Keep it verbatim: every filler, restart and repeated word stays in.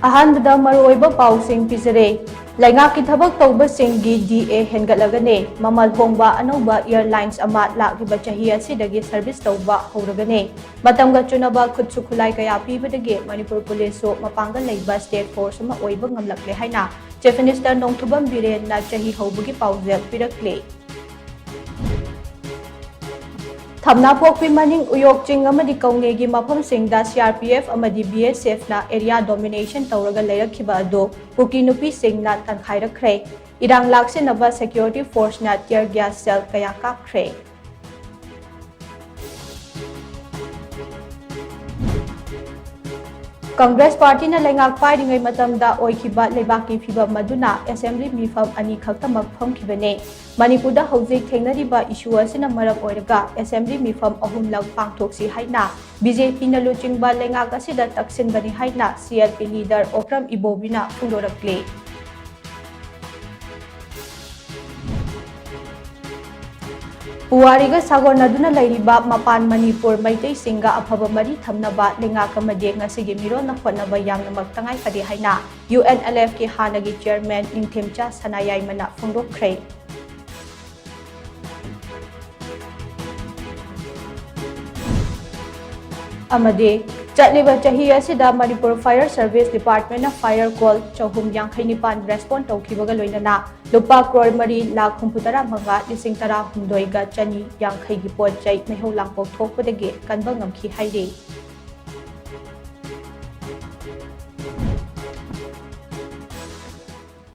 ꯑꯍꯥꯟꯕꯗ ꯃꯔꯨꯑꯣꯏꯕ ꯄꯥꯎꯁꯤꯡ ꯄꯤꯖꯔꯦ꯫ ꯂꯩꯉꯥꯛꯀꯤ ꯊꯕꯛ ꯇꯧꯕꯁꯤꯡꯒꯤ D A ꯍꯦꯟꯒꯠꯂꯒꯅꯤ꯫ ꯃꯃꯜ ꯍꯣꯡꯕ ꯑꯅꯧꯕ airlines ꯑꯃ ꯂꯥꯛꯂꯤꯕ ꯆꯍꯤ ꯑꯁꯤꯗꯒꯤ service ꯇꯧꯕ ꯍꯧꯔꯒꯅꯤ꯫ ꯃꯇꯝꯒ ꯆꯨꯅꯕ ꯈꯨꯠꯁꯨ ꯈꯨꯠꯂꯥꯏ ꯀꯌꯥ ꯄꯤꯕꯗꯒꯤ ꯃꯅꯤꯄꯨꯔ police ꯁꯨ ꯃꯄꯥꯡꯒꯜ ꯂꯩꯕ state force ꯑꯃ ꯑꯣꯏꯕ ꯉꯝꯂꯛꯂꯦ ꯍꯥꯏꯅ Chief Minister ꯅꯣꯡꯊꯣꯝꯕꯝ ꯕꯤꯔꯦꯟꯅ ꯆꯍꯤ ꯍꯧꯕꯒꯤ ꯄꯥꯎꯖꯦꯜ ꯄꯤꯔꯛꯂꯤ꯫ ꯊꯝꯅꯥꯄꯣꯛꯄꯤ ꯃꯅꯤꯡ ꯎꯌꯣꯛ ꯆꯤꯡ ꯑꯃꯗꯤ ꯀꯧꯅꯦꯒꯤ ꯃꯐꯝꯁꯤꯡꯗ C R P F ꯑꯃꯗꯤ B S F ꯅ area domination ꯇꯧꯔꯒ ꯂꯩꯔꯛꯈꯤꯕ ꯑꯗꯨ ꯀꯨꯀꯤ ꯅꯨꯄꯤꯁꯤꯡꯅ ꯇꯪꯈꯥꯏꯔꯛꯈ꯭ꯔꯦ꯫ ꯏꯔꯥꯡ ꯂꯥꯛꯁꯤꯟꯅꯕ security force ꯅ tear gas shell ꯀꯌꯥ ꯀꯥꯞꯈ꯭ꯔꯦ꯫ Congress party ꯅ ꯂꯩꯉꯥꯛ ꯄꯥꯏꯔꯤꯉꯩ ꯃꯇꯝꯗ ꯑꯣꯏꯈꯤꯕ ꯂꯩꯕꯥꯛꯀꯤ ꯐꯤꯚꯝ ꯑꯗꯨꯅ assembly ꯃꯤꯐꯝ ꯑꯅꯤ ꯈꯛꯇꯃꯛ ꯐꯝꯈꯤꯕꯅꯤ꯫ ꯃꯅꯤꯄꯨꯔꯗ ꯍꯧꯖꯤꯛ ꯊꯦꯡꯅꯔꯤꯕ issue ꯑꯁꯤꯅ ꯃꯔꯝ ꯑꯣꯏꯔꯒ assembly ꯃꯤꯐꯝ ꯑꯍꯨꯝꯂꯛ ꯄꯥꯡꯊꯣꯛꯁꯤ ꯍꯥꯏꯅ B J P ꯅ ꯂꯨꯆꯤꯡꯕ ꯂꯩꯉꯥꯛ ꯑꯁꯤꯗ ꯇꯛꯁꯤꯟꯕꯅꯤ ꯍꯥꯏꯅ C L P leader Okram ꯏꯕꯣꯕꯤꯅ ꯐꯣꯡꯗꯣꯔꯛꯂꯤ꯫ ꯄꯨꯋꯥꯔꯤꯒ ꯁꯥꯒꯣꯟꯅꯗꯨꯅ ꯂꯩꯔꯤꯕ ꯃꯄꯥꯟ ꯃꯅꯤꯄꯨꯔ ꯃꯩꯇꯩꯁꯤꯡꯒ ꯑꯐꯕ ꯃꯔꯤ ꯊꯝꯅꯕ ꯂꯩꯉꯥꯛ ꯑꯃꯗꯤ ꯉꯁꯤꯒꯤ ꯃꯤꯔꯣꯜꯅ ꯍꯣꯠꯅꯕ ꯌꯥꯝꯅꯃꯛ ꯇꯉꯥꯏ ꯐꯗꯦ ꯍꯥꯏꯅ U N L F ꯀꯤ ꯍꯥꯟꯅꯒꯤ chairman ꯅꯤꯡꯊꯦꯝꯆꯥ ꯁꯅꯥꯌꯥꯏꯃꯅ ꯐꯣꯡꯗꯣꯛꯈ꯭ꯔꯦ꯫ ꯑꯃꯗꯤ ꯆꯠꯂꯤꯕ ꯆꯍꯤ ꯑꯁꯤꯗ ꯃꯅꯤꯄꯨꯔ Fire Service Department ꯅ fire call ꯆꯍꯨꯝ ꯌꯥꯡꯈꯩ ꯅꯤꯄꯥꯟ respond ꯇꯧꯈꯤꯕꯒ ꯂꯣꯏꯅꯅ ꯂꯨꯄꯥ ꯀ꯭ꯔꯣꯔ ꯃꯔꯤ ꯂꯥꯈ ꯍꯨꯝꯐꯨ ꯇꯔꯥ ꯃꯉꯥ ꯂꯤꯁꯤꯡ ꯇꯔꯥꯍꯨꯝꯗꯣꯏꯒ ꯆꯅꯤ ꯌꯥꯡꯈꯩꯒꯤ ꯄꯣꯠ ꯆꯩ ꯃꯩꯍꯧ ꯂꯥꯡꯄꯣꯛ ꯊꯣꯛꯄꯗꯒꯤ ꯀꯟꯕ ꯉꯝꯈꯤ ꯍꯥꯏꯔꯤ꯫